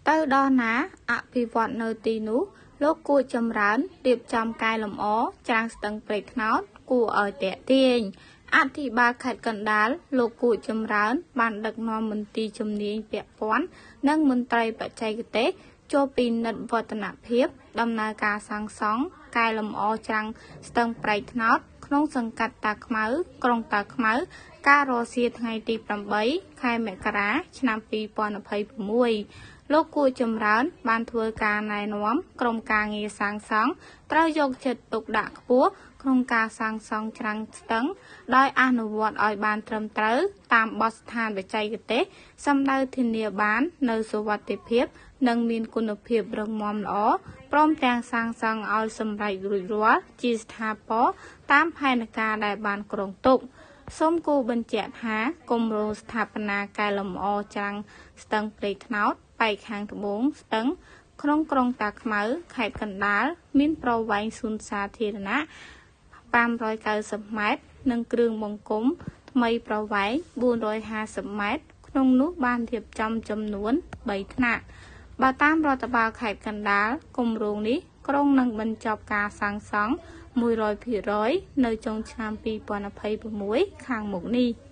ទៅដល់ណាអភិវឌ្ឍនៅទីនោះលោកគួចចម្រើនរៀបចំកែលម្អច្រាំងស្ទឹងព្រែកត្នោតគួរឲ្យទាក់ទាញអភិបាលខេត្តកណ្ដាលលោកគួចចម្រើនបានដឹកនាំមន្ទីរជំនាញពាក់ព័ន្ធនិងមន្ត្រីបច្ចេកទេសចូលពិនិត្យវឌ្ឍនភាពដំណើរការសាងសង់កែលម្អច្រាំងស្ទឹងព្រែកត្នោតក្នុងសង្កាត់តាខ្មៅក្រុងតាខ្មៅកាលរសៀលថ្ងៃទី8ខែមករាឆ្នាំ2026លោកគួចចម្រើនបានធ្វើការណែនាំក្រុមការងារសាងសង់ត្រូវយកចិត្តទុកដាក់ខ្ពស់ក្នុងការសាងសង់ច្រាំងស្ទឹងដោយអនុវត្តឲ្យបានត្រឹមត្រូវតាមបទដ្ឋានបច្ចេកទេសសម្ដៅធានាបាននូវសុវត្ថិភាពនិងមានគុណភាពរឹងមាំល្អព្រមទាំងសាងសង់ឲ្យសម្រេចរួចរាល់ជាស្ថាពរតាមផែនការដែលបានគ្រោងទុកសូមគូបញ្ជាក់ថាគម្រោងស្ថាបនាកែលម្អច្រាំងស្ទឹងព្រែកត្នោតប៉ែកខាងត្បូងស្ទឹងក្នុងក្រុងតាខ្មៅខេត្តកណ្ដាលមានប្រវែងសួនសាធារណៈ590ម៉ែត្រនិងគ្រឿងបង្គុំថ្មីប្រវែង450ម៉ែត្រក្នុងនោះបានរៀបចំចំនួន3ថ្នាក់បើតាមរដ្ឋបាលខេត្តកណ្ដាលគម្រោងនេះក្រុងនឹងបញ្ចប់ការសាងសង់100%នៅចុងឆ្នាំ2026ខាងមុខនេះ។